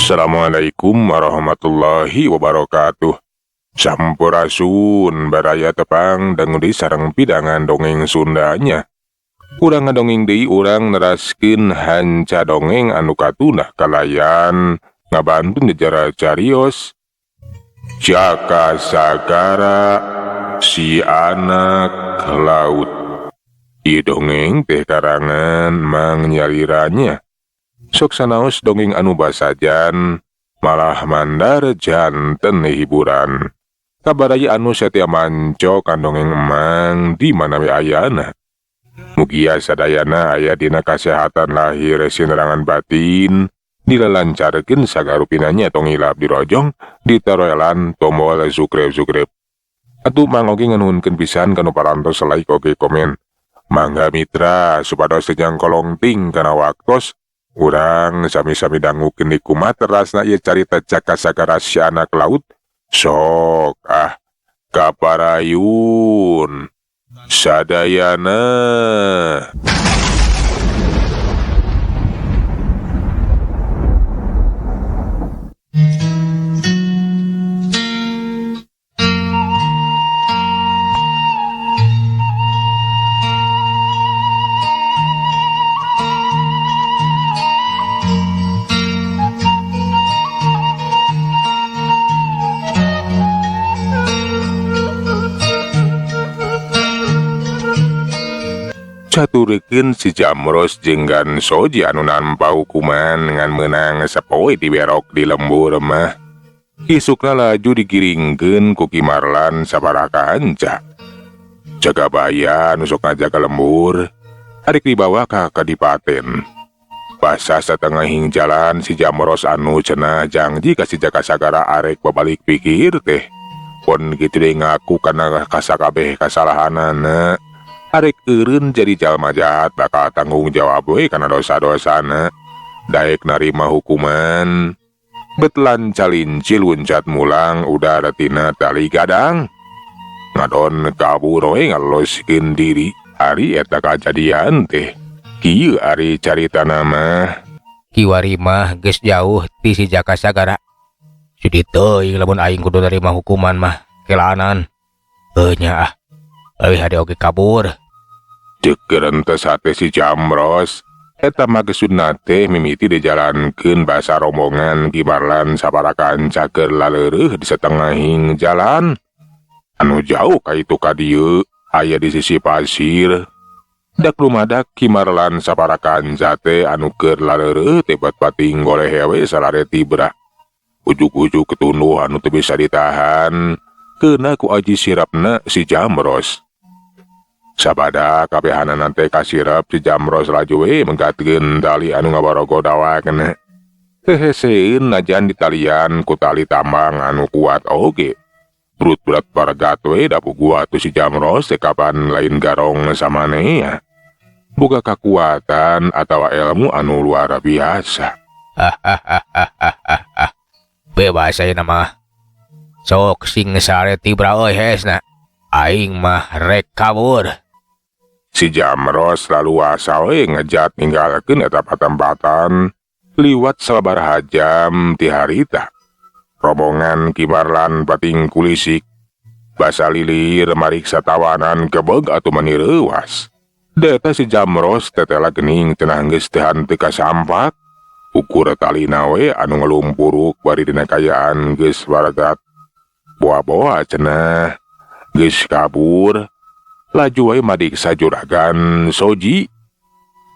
Assalamualaikum warahmatullahi wabarakatuh. Sampurasun baraya tepang dangu sareng pidangan dongeng Sundanya. Urang ngadongeng deui urang neraskeun hanca dongeng anu katunah kalayan ngabantun jejara carios Jaka Sagara si anak laut. Ieu dongeng teh karangan Mang Nyaliranya. Sok sanaos dongeng anu basajan malah mandar janten hiburan. Kabaraya anu satia manco kan dongeng emang di mana we ayana. Mugia sadayana aya dina kasehatan lahir sinerangan batin, dilalancarkeun sagarupinanya tong hilap dirojong, ditaroelan tombol subscribe. Atuh mang oge nganuhunkeun pisan kanu parantos like oge komen. Mangga mitra supados teu jangkolongting kana waktos. Urang sami-sami dangukeun kumaha terasna ieu carita Jaka Sagara si anak laut. Sok ah kaparayun sadayana. Caturikeun si Jamros jeung Gan Soji anu nampa hukuman ngan meunang sapoe diberok di lembur mah. Isukna laju digiringkeun ku Ki Marlan sabaraha kanca. Jagabaya anu sok ngajaga lembur, arek dibawa ka kadipaten. Basa satengahing jalan si Jamros anu cenah jangji ka si Jaka Sagara arek babalik pikir teh. Pon kitu deui ngaku kana kasakabeh kasalahanana. Arek eureun jadi jalma jahat bakal tanggung jawab we kana dosa-dosana. Daek narima hukuman. Betlan calincil uncat mulang udara tina tali gadang. Ngadon kabur we ngaloskeun diri. Ari eta kajadian teh. Kieu ari caritana mah. Kiwari mah geus jauh ti si Jaka Sagara. Sudi teuing lamun aing kudu narima hukuman mah kelaanan. Heuh nya ah. Euy hade oge kabur. Ceuk rentes hate si Jamros. Eta mah gesudna teh mimiti dijalankeun basa rombongan Ki Marlan sabaraha kanca keur laleureureuh di setengahing jalan. Anu jauh ka itu ka dieu aya di sisi pasir. Dak lumadak Ki Marlan sabaraha kanca teh anu keur laleureureuh teh bat pating golehe we salare tibra. Ujug-ujug ketunduh anu teu bisa ditahan. Keuna ku aji sirapna si Jamros. Sabada kabehanana teh kasirep si Jamros laju we menggatkeun tali anu ngabarogo dawakna. Teu heseun najan ditalian ku tali tambang anu kuat oge. Brut-brut baregat we da puguh atuh si Jamros teh kapan lain garong samanea. Boga kakuatan atawa ilmu anu luar biasa. Bebas ayeuna mah. Sok sing sare tibra euy hesna. Aing mah rek kabur. Si Jamros laluasa we ngejat ninggalkeun eta patempatan liwat sababaraha jam ti harita. Rombongan Ki Marlan pating kulisik. Basa lilir mariksa tawanan kebeg atuh mani reuwas. Deta si Jamros tetela geuning cenah geus teu henteu kasampak. Ukur talina we anu ngalumpuruk bari dina kayaan geus baregat. Boa-boa cenah geus kabur. Laju wae madiksa juragan Soji.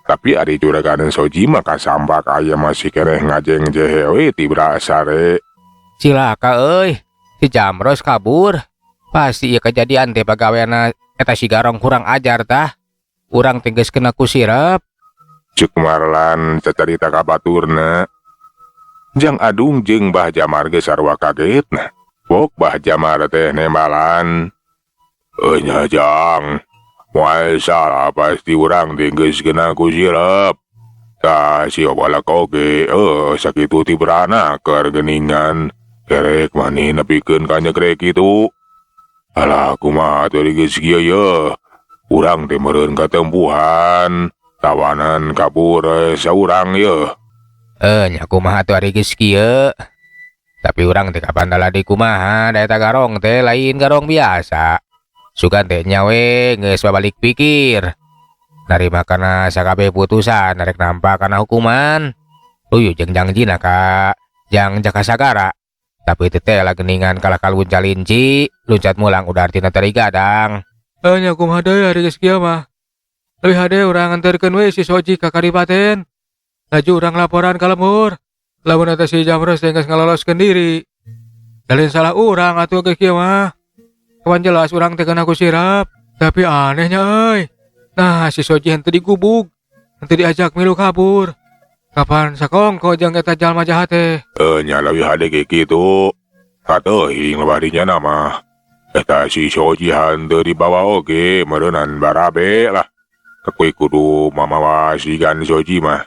Tapi ari juragan Soji mah kasampak aya masih keneh ngajeng jehe we tibra sare. Cilaka euy, si Jamros kabur. Pasti ieu kejadian teh pagaweana eta si Garong kurang ajar tah. Urang teh geus kena ku sirep. Ceuk Marlan cacarita ka baturna. Jang Adung jeung Bah Jamar geus sarua kagetna. Bok Bah Jamar teh nembalan. Euy nya Jang, moal salah pasti urang teh geus kena ku sirep. Tah si obalak oge, sakitu tibrana keur geuningan. Kerek maneh nepikeun ka nyegrek kitu. Alah kumaha atuh geus kieu ye. Urang teh meureun katempuhan. Tawanan kabur saurang ye. Nya kumaha atuh ari geus kieu. Tapi urang teh kapan deui kumaha da eta garong teh lain garong biasa. Sugan teh nya we geus babalik pikir. Narima kana sakabeh putusan arek nampa kana hukuman. Luyu jeung jangjina ka jang Jaka Sagara. Tapi teu teh lah geuningan kalah kalunca linci, luncat mulang udah artina teh gadang. Nya kumaha deui ari geus kieu mah. Leuwih hade urang nganterkeun we si Soji ka kadipaten. Laju urang laporan ka lembur. Lamun eta si Jamros teh geus ngaloloskeun diri. Lain salah urang atuh geus kieu mah. Kapan jelas urang teh kena ku sirap. Tapi anehnya euy. Nah si Soji henteu digubug, henteu diajak milu kabur. Kapan sakongko jeung eta jalma jahat teh? Nya leuwih hade ge kitu. Kateuing barinya mah. Eta si Soji henteu dibawa oge meureunan barabe lah. Kekui kudu mamawa si Gan Soji mah.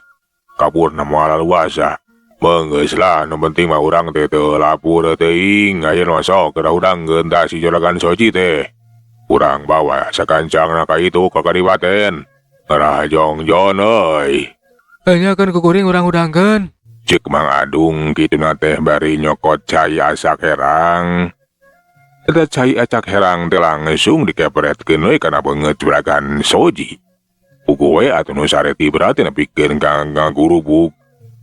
Kabur na moal luasa. Meunggeus lah, nu penting mah urang teh teu lapur teuing, aya nu sok keur hudangkeun tah si Juragan Soji teh. Urang bawa sakancangna ka itu ka kadipaten. Ngarah jongjon euy. Nya keun kukuring urang hudangkeun. Ceuk Mang Adung kituna teh bari nyokot cai asak herang. Eta cai acak herang teh langsung dikepretkeun we kana beungeut Juragan Soji. Puguh we atuh nu sareti berarti nepikeun ka ngagurubug.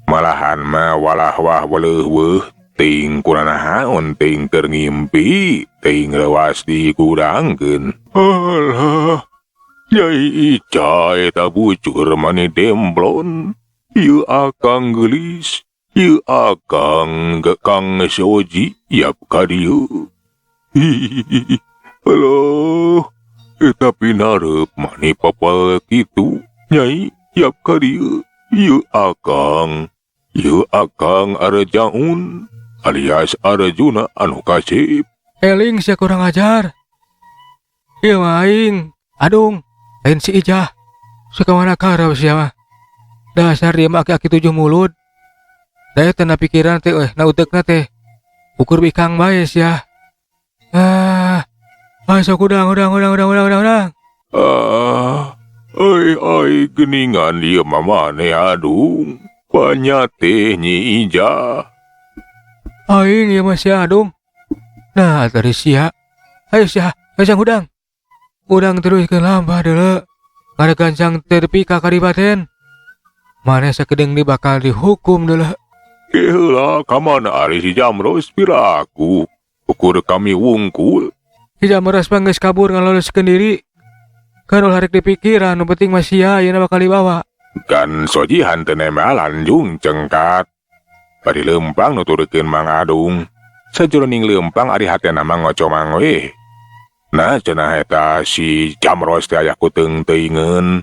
Malahan mah walah wah weleuh weuh teuing kuranahaon teuing keur ngimpi teuing reuas digurangkeun. Alah, Nyai Ica eta bucur mani demplon. Ieu akang geulis, ieu akang Kang Soji yap ka dieu. Hihihi. Alah, eta pinareup mani papal kitu. Nyai yap ka dieu. Ieu akang Arjaun alias Arjuna anu kasep. Eling sia kurang ajar. Ieu mah aing, Adung, lain si Ijah. Suka mana karep sia mah. Dasar dia mah aki-aki tujuh mulut. Da eta na pikiran teh na utekna teh. Ukur bikang bae sia. Ah, sok udang. Ah, euy euy geuningan ieu mah maneh Adung. Banyak teh Nyi Ijah. Aing ieu mah sia Adung. Nah, tadi sia. Ayo sia, gancang hudang. Udang terus ke lampah deuleu. Kada gancang teh tepi ka kadipaten. Maneh sakedeung di bakal dihukum deuleu. Heula ka mana ari si Jamros piraku. Ukur kami wungkul. Si Jamros mah geus kabur ngaloloskeun diri. Kan ulah rek dipikiran, nu penting mah sia ayeuna bakal dibawa. Kan Soji hanteu nembalan jung cengkat. Bari leumpang nuturkeun Mang Adung. Sajroning leumpang ari hatena mah ngocomang we. Nah cenah eta si Jamros teh aya kuteung teuingeun.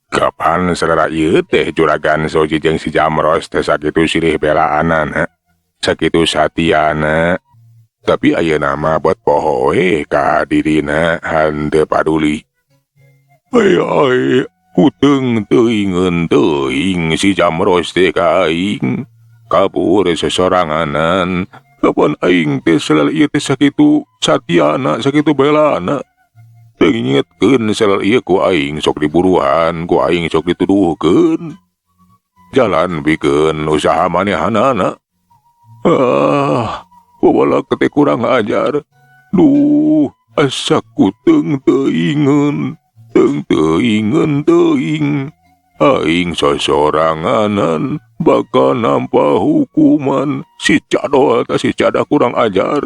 Kapan selera ieu teh Juragan Soji jeung si Jamros teh sakitu silih belaanana, sakitu satiana. Tapi ayeuna mah buat poho we ka dirina hanteu paduli. Ai ai kuteung teuingeun teuing si Jamros teh ka aing. Kabur sesoranganan. Kapan aing teh selal ieu teh sakitu satiana, sakitu belana. Teu ngingetkeun selal ieu ku aing sok diburuhan, ku aing sok dituduhkeun. Jalan bikeun usaha manehanana. Ah, wabalak teh kurang ajar. Duh, asa kuteung teuingeun, teung teuingeun teuing. Aing sosoranganan bakal nampa hukuman. Si cadol teh si cada kurang ajar.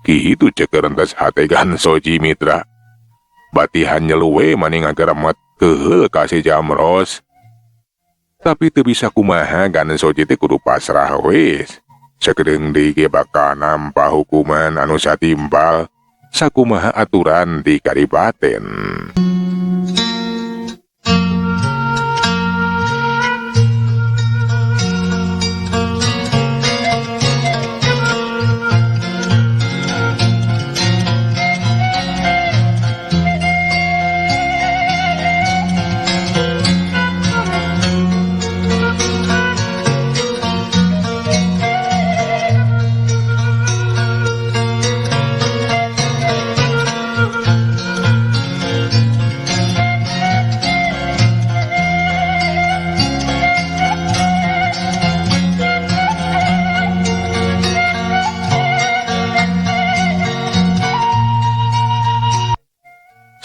Kitu cek rentas hate Gan Soji mitra. Batihan nyeluwe maning ngageremet keuheul ka si Jamros. Tapi teu bisa kumaha Gan Soji teh kudu pasrah we. Sakedeung deui ge bakal nampa hukuman anu satimpal sakumaha aturan di kadipaten.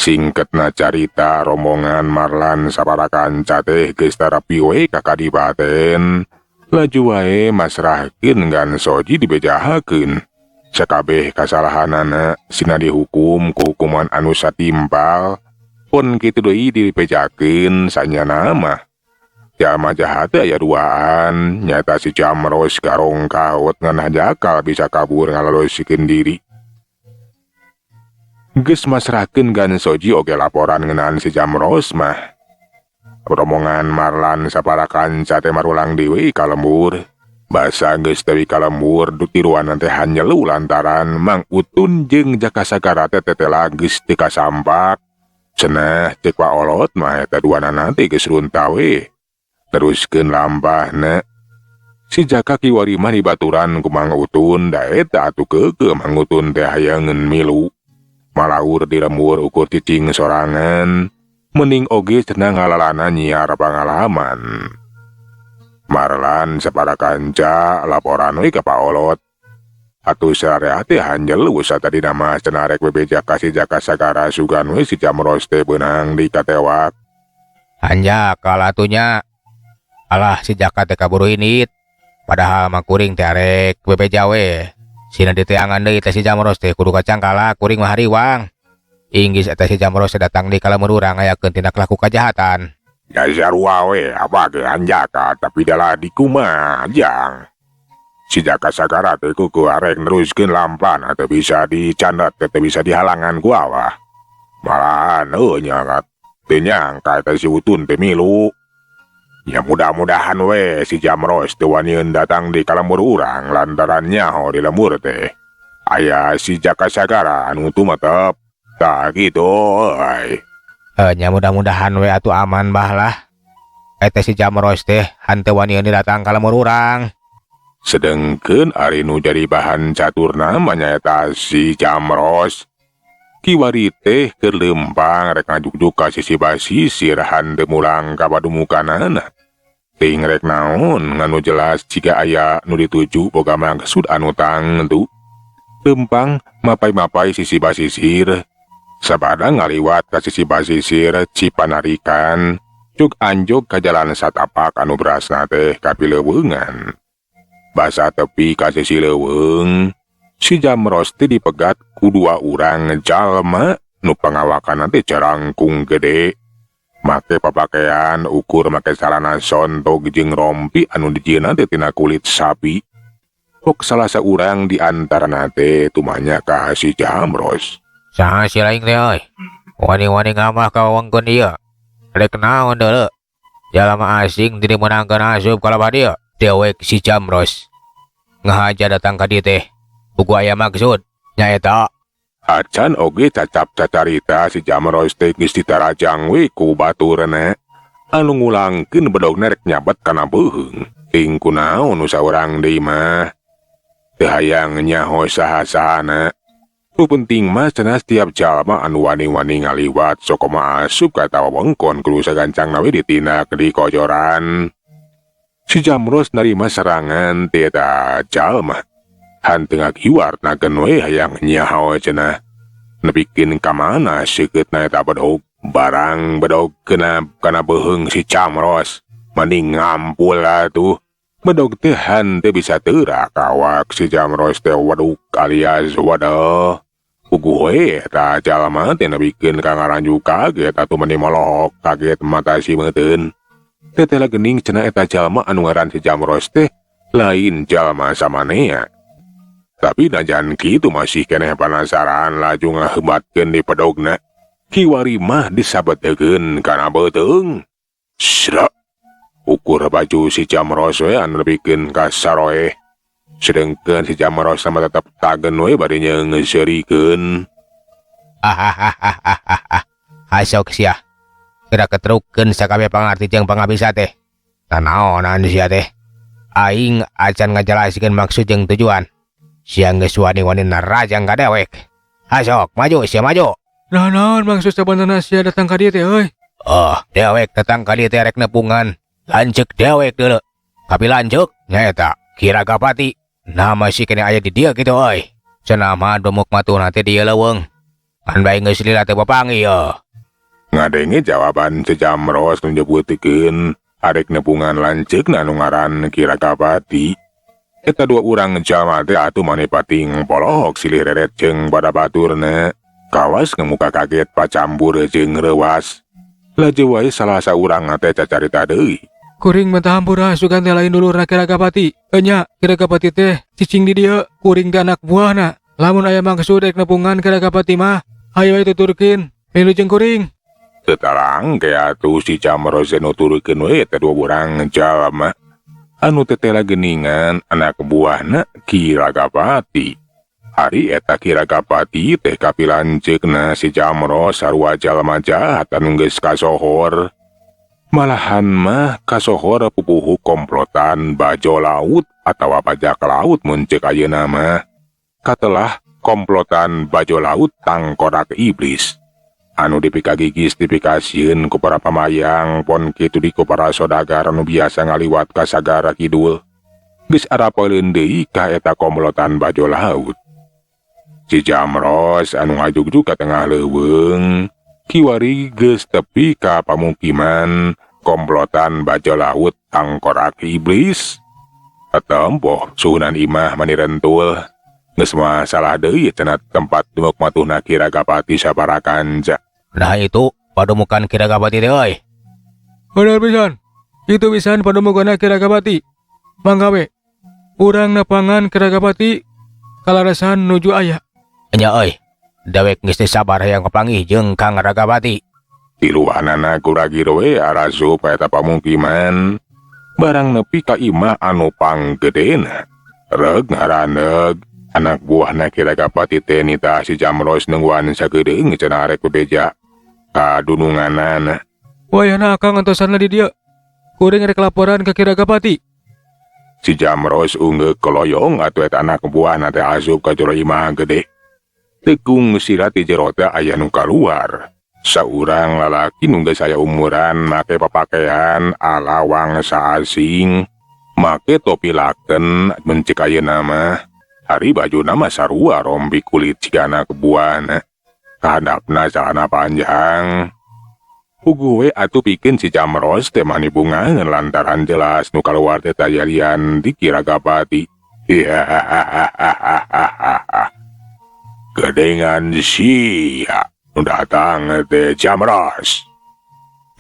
Singketna carita, rombongan Marlan sapara kanca teh geus tarapi we ka kadipaten. Laju wae masrahkeun Gan Soji dibejahakeun. Sakabeh kasalahanana sina dihukum ku hukuman anu satimpal. Pun kitu deui dibejakeun sanyana mah. Jalma jahat teh aya duaan, nyata si Jamros garong kahut ngan hanjakal bisa kabur ngalolosikeun diri. Geus masrahkeun Gan Soji oge laporan ngeunaan si Jamros mah. Rombongan Marlan sapara kanca teh marulang deui ka lembur. Basa geus tewi ka lembur tiruan teh hanjelu lantaran Mang Utun jeung Jaka Sagara teh tetela geus teu kasampak. Cenah ceuk Pak Olot mah eta duanana teh geus runtah we. Teruskeun lampahna. Si Jaka kiwari mah dibaturan ku Mang Utun, da eta atuh keukeuh Mang Utun teh hayangeun milu. Malaur di lembur ukur cicing sorangan, mending oge cenah ngalalana nyiar pangalaman. Marlan sapara kanca laporan we ka Pak Olot. Atuh sarea teh hanjelu satadina mah cenah rek bebeja ka si Jaka Sagara sugan we si Jamros teh beunang dikatewak. Hanjakal atuh nya. Alah, si Jaka teh kaburu indit. Padahal mah kuring teh arek bebeja we. Sina diteangan deui teh si Jamros teh kudu kacangkala kuring mah hariwang. Inggis eta si Jamros teh datang di ka lembur urang ngayakeun tindak laku kajahatan. Ya sarua we apa ge hanjakal tapi dalah dikumaha jang. Si Jaka Sagara teh kuku arek neruskeun lampahna teu bisa dicandat teu bisa dihalangan ku awah. Malahan heuh nya teu nyangka eta si Utun teh milu. Ya mudah-mudahan we si Jamros teu waniun datang di ka lembur urang lantaran nyaho di lembur teh. Aya si Jaka Sagara anu tumetep. Tah kitu euy. Nya mudah-mudahan we atuh aman bah lah. Eta si Jamros teh hanteu waniun datang ka lembur urang. Sedengkeun ari nu jadi bahan caturna mah nyaeta si Jamros. Kiwari teh keur leumpang rek ngajuk-juk ka sisi basisir hanteu mulang ka padumukanana. Teuing rek naon ngan nu jelas jiga aya nu dituju boga maksud anu tangtu. Leumpang mapai-mapai sisi basisir. Sabada ngaliwat ka sisi basisir Cipanarikan, cuk anjog ka jalan satapak anu berasna teh ka pileuweungan. Basa tepi ka sisi leuweung, si Jamros teh dipegat ku dua urang jalma nu pangawakanna teh carangkung gede. Make papakaian ukur make sarana sontog jeung rompi anu dijieunna teh tina kulit sapi. Pok salah saurang di antarana teh tumanya ka si Jamros. Saha si laing teh euy? Wani-wani ngamah ka wewengkon ieu. Rek naon deuleu? Jalma asing teu dimeunangkeun asup ka lebah dieu. Dewek si Jamros. Ngahaja datang ka dieu teh. Pugu aya maksud. Nyaeta. Acan oge cacap cacarita si Jamros teh geus ditarajang we ku baturna. Anu ngulangkeun bedogna rek nyabet kana beuheung. Ting kunaon nu saurang deui mah. Teu hayang nyaho saha-sahana. Nu penting mah cenah setiap jalma anu wani-wani ngaliwat sokoma asup ka eta wewengkon kudu sagancangna we ditindak di kojoran. Si Jamros narima serangan ti eta jalma. Hanteu ngakiwar nagen we hayang nyaho cenah. Nepikeun ka mana seukeutna eta bedog. Barang bedog kena kana beuheung si Jamros. Mending ngampul atuh. Bedog teh hanteu bisa teurak awak si Jamros teh waduk alias waduh. Puguh we eta jalma teh nepikeun ka ngaranjuk kaget atuh meni molohok kaget mata si meuteun. Tetela geuning cenah eta jalma anu ngaran si Jamros teh lain jalma samanea. Tapi najan kitu masih keneh panasaran laju ngahebatkeun di pedogna. Kiwari mah disabetekeun kana beuteung. Srek. Ukur baju si Jamros we anu nepikeun ka saroeh. Sedengkeun si Jamros mah tetep tagen we bari nyeungeseurikeun. Hahaha. Hasok sia. Geura ketrukeun sakabeh pangarti jeung pangabisa teh. Nanaonan sia teh. Aing acan ngajelaskeun maksud jeung tujuan. Sia geus wani-wani narajang ka dewek. Hasok, maju sia maju. Nah, naon maksud sabenerna sia datang ka dieu teh euy? Oh, dewek datang ka dieu teh rek nepungan. Lanceuk dewek deuleu. Tapi lanceuk nyaeta Ki Ragapati. Nah masih kene aya di dieu kitu euy. Cenah mah dumuk matuna teh di leuweung. Ngan bae geus lila teu papanggih yo. Ngadenge jawaban si Jamros nu nyebutkeun arek nepungan lanceukna anu ngaran Ki Ragapati. Eta dua urang jalma teh atuh mani pating polohok silih reret jeung pada baturna. Kawas ngemuka kaget pacambur jeung reuwas. Laju wae salah saurang teh cacarita deui. Kuring menta hampura sugan teh lain dulurna Ki Ragapati. Enya, Ki Ragapati teh cicing di dieu, kuring teh anak buahna. Lamun aya maksud rek nepungan Ki Ragapati mah, hayu we tuturkeun, milu jeung kuring. Teu tarang ke atuh si Jamros teh nuturkeun we eta dua urang jalma. Anu tetela geningan anak buahna Ki Ragapati. Ari eta Ki Ragapati teh kapilanceukna si Jamros sarua jalma jahat anu geus kasohor. Malahan mah kasohor pupuhu komplotan bajo laut atawa bajak laut mun ceuk ayeuna mah. Katelah komplotan bajo laut tangkorak iblis. Anu dipikagigis dipikasieun ku para pamayang pon kitu di ku para sodagar anu biasa ngaliwat ka sagara kidul. Geus arapaleun deui ka eta komplotan bajo laut. Si Jamros anu ngajugjug ka tengah leuweung kiwari geus tepi ka pamukiman komplotan bajo laut tangkorak iblis. Tempoh suhunan imah mani rentul. Geus mah salah deui cenah tempat dumuk matuhna Ki Ragapati saparakanca. Nah itu padumukan Ki Ragapati teh euy. Bener pisan. Itu pisan padumukanna Ki Ragapati. Mangga we. Urang nepangan Ki Ragapati kalarasan nuju aya. Nya euy. Dewek geus teu sabar hayang kapanggih jeung Kang Ragapati. Tiluanana kuragir we arasup ka eta pamukiman. Barang nepi ka imah anu panggedena. Reg ngaraneg anak buahna Ki Ragapati teh nitah si Jamros nungguan sakedeung cenah arek bebeja ka dununganana. Wayahna akang antosanna di dieu. Kuring rek laporan ka Ki Ragapati. Si Jamros ungeuk keloyong atuh eta anak buahna teh asup ka jero imah gede. Tekung sira ti jero teh aya nu kaluar. Saurang lalaki nu geus aya umuran make papakaian ala wangsa asing, make topi laken mun ceuk ayeuna mah. Ari bajuna mah sarua rompi kulit siga anak buahna. Kahandapna calana panjang. Puguh we atuh pikeun si Jamros teh mani bungaheun lantaran jelas nu kaluar teh tayalian di Ki Ragapati. Gedengan sia nu datang teh Jamros.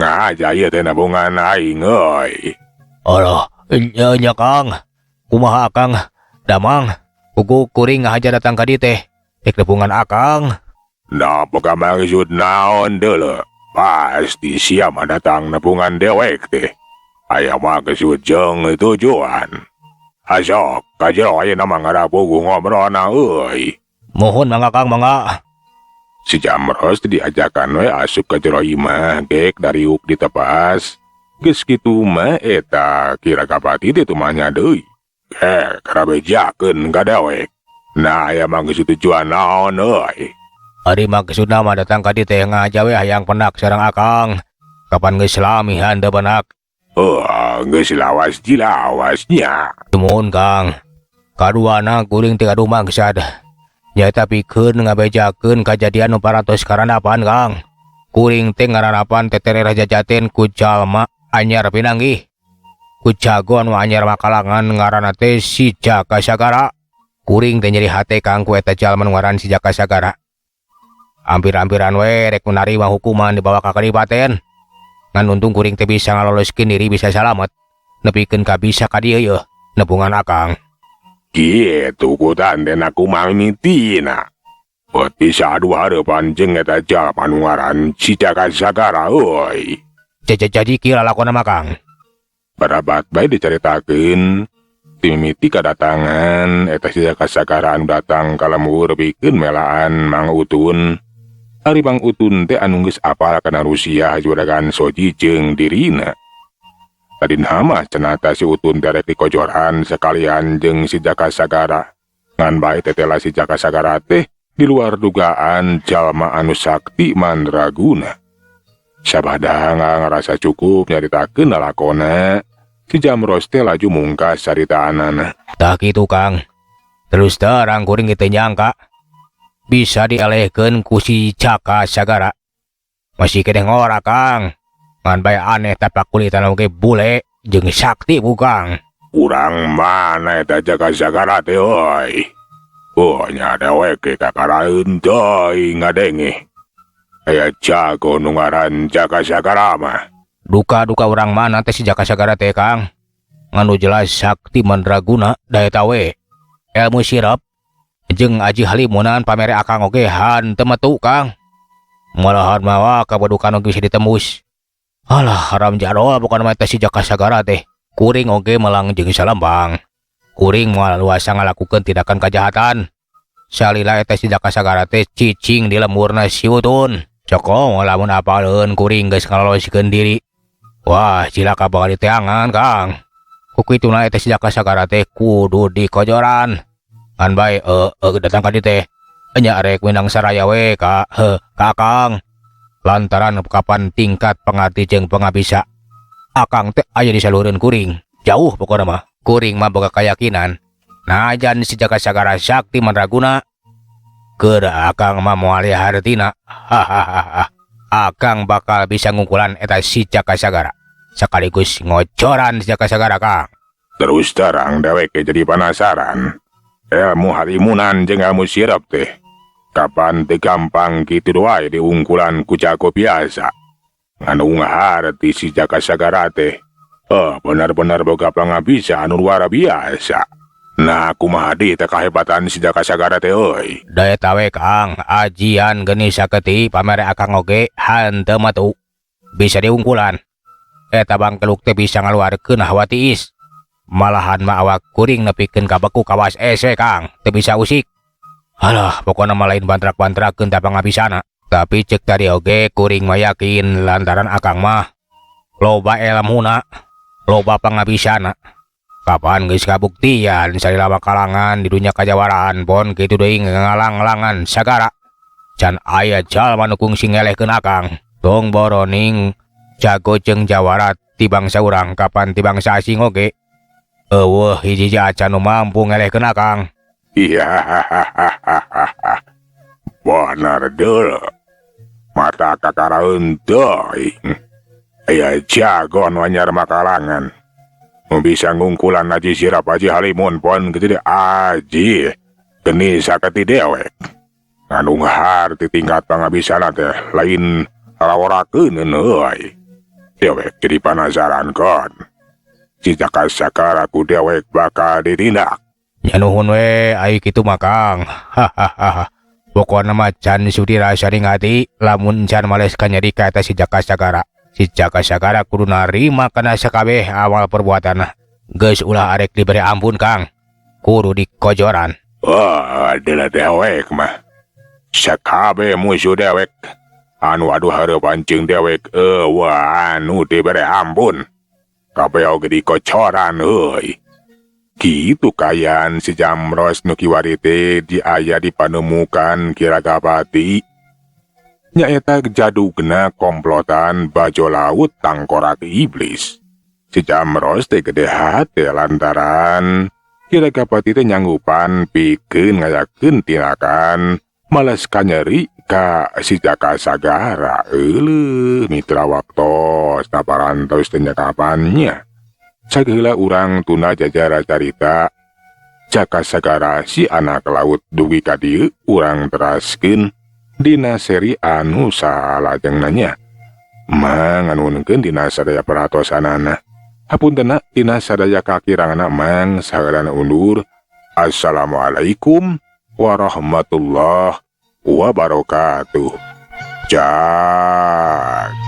Ngaja ieu teh nabungan aing euy. Alah, nya nya Kang. Kumaha Akang? Damang. Puguh kuring ngahaja datang ka dieu teh. Rek nepungan Akang. Nah, boga maksud naon deuleu? Pasti sia mah datang nepungan dewek teh. Aya maksud jeung tujuan. Asok, ka jero ayeuna mah ngarapuguh ngobrolna euy. Mohon mangga Kang, mangga. Si Jamros diajakan we asup ka jero imah gek dariuk ditepas. Geus kitu mah eta Ki Ragapati teh tumanya deui. Karabejakeun ka dewek. Nah, aya maksud tujuan naon euy? Ari maksudna mah datang ka dieu teh ngaja we hayang penak sareng Akang. Kapan geus lami teu penak? Oh, geus lawas dilawasnya. Tumuhun Kang. Kaduana kuring teh gaduh maksad. Nyaeta pikeun ngabejakeun kajadian nu parantos karandapan Kang. Kuring teh ngaranapan tetereh jajaten ku jalma anyar pinanggih. Ku jago anu anyar makalangan ngaranna teh si Jaka Sagara. Kuring teh nyeri hate Kang ku eta jalma nu ngaran si Jaka Sagara. Ampir-ampiran we rek narima hukuman dibawa ka kadipaten. Ngan untung kuring teh bisa ngaloloskeun diri bisa salamet. Nepikeun ka bisa ka dieu yeuh nepungan Akang. Kitu ku tandena kumaha mimitina. Beuti saadu hareupan jeung eta jalma nu ngaran si Jaka Sagara euy. Jadi kieu lalakonna mah Kang. Barabat bae dicaritakeun. Timimiti kadatangan eta si Jaka Sagara anu datang ka lembur pikeun melaan Mang Utun. Ari Mang Utun teh anu geus apal kana Rusia juragan Soji jeung dirina. Tadina mah cenah teh si Utun teh rek dikojoran sekalian jeung si Jaka Sagara. Ngan bae tetela si Jaka Sagara teh di luar dugaan jalma anu sakti mandraguna. Sabada ngarasa cukup nyaritakeun lalakona, si Jamros teh laju mungkas caritaanana. Tah kitu Kang. Terus terang kuring teu nyangka. Bisa dielehkeun ku si Jaka Sagara. Masih keneh ngora Kang. Ngan bae aneh tapak kulitan oge bule jeung sakti bu Kang. Urang mana eta Jaka Sagara teh euy? Oh nya dewek ge kakaraeun teuing ngadenge. Aya jago nu ngaran Jaka Sagara mah. Duka-duka urang mana teh si Jaka Sagara teh Kang. Ngan nu jelas sakti mandraguna da eta we. Ilmu sirep jeung aji halimunan pamere akang oge hanteu metu Kang. Malahan mawa kabadukan oge bisa ditembus. Alah haram jadol bukan mah eta si Jaka Sagara teh. Kuring oge melang jeung salembang. Kuring moal luasa ngalakukeun tindakan kajahatan. Salila eta si Jaka Sagara teh cicing di lemburna si Utun. Cokong lamun apaleun kuring geus ngaloloskeun diri. Wah cilaka bakal diteangan Kang. Ku kituna eta si Jaka Sagara teh kudu dikojoran. Ngan bae datang ka dieu teh. Nya rek mindang saraya we ka ka Akang. Lantaran kapan tingkat pangarti jeung pangabisa Akang teh aya di saluhureun kuring. Jauh pokona mah. Kuring mah boga kayakinan. Najan si Jaka Sagara sakti mandraguna. Keur Akang mah moal hartina. Hahaha. Akang bakal bisa ngungkulan eta si Jaka Sagara. Sekaligus ngocoran si Jaka Sagara Kang. Terus terang dewek jadi penasaran. Ilmu halimunan jeung ilmu sirep teh. Kapan teh gampang kitu wae diungkulan ku jago biasa. Nganu ngaharti si Jaka Sagara teh. Benar-benar boga pangabisa anu luar biasa. Nah, kumaha deui teh kahebatan si Jaka Sagara teh euy? Da eta we Kang, ajian geuning saketi pamere akang oge hanteu metu. Bisa diungkulan. Eta bangkeluk teh bisa ngaluarkeun hawa tiis. Malahan mah awak kuring nepikeun ka beku kawas es we Kang, teu bisa usik. Alah, pokona mah lain bantrak-bantrakeun ta pangabisana. Tapi cek tadi oge kuring mah yakin lantaran akang mah loba elmuna, loba pangabisana. Kapan geus kabuktian salila kalangan di dunia kajawaraan pon kitu deui ngalang-langan sagara. Can aya jalma nu kungsi ngelehkeun akang. Tong boroning jago jeung jawara ti bangsa urang kapan ti bangsa asing oge. Eueuh hiji acan nu mampu ngelehkeun akang. Iya, benar deul. Mata kakaraeun teuing. Aya jago nu anyar makalangan. Nu bisa ngungkulan aji sirap aji halimun pon kitu deh aji. Geni saketi dewek. Anu ngaharti tingkat pangabisana teh lain raworakeun euy. Dewek jadi panasaran kon. Si Jaka Sagara ku dewek bakal ditindak. Nya nuhun we ai kitu mah Kang. Hahaha. Pokona mah can sudi rasa hati lamun can males kanyeri ka eta si Jaka Sagara. Si Jaka Sagara kudu narima kana sakabeh awal perbuatanna. Geus ulah arek dibere ampun Kang. Kudu dikojoran. Oh, adalah dewek mah. Sakabeh musuh dewek. Anu aduh hareupan jeung dewek eueuh anu dibere ampun. Kabeh oge dikocoran euy. Kitu kayan si Jamros nu kiwari teh diaya dipanemukan Ki Ragapati. Nyaeta jadugna komplotan bajo laut tangkorak iblis. Si Jamros teh gede hate lantaran Ki Ragapati teh nyanggupan pikeun ngayakeun tindakan males kanyeri ka si Jaka Sagara. Euleuh mitra waktos taparantos teh kapannya. Sageula urang tuna jajara carita Jaka Sagara si anak laut dugi ka dieu urang teraskeun dina seri anu salajengna nya. Mang nganuhunkeun dina sadaya perhatosanana. Hapuntenna dina sadaya kakiranganna mang saheulana undur. Assalamualaikum warahmatullahi wabarakatuh. Jak.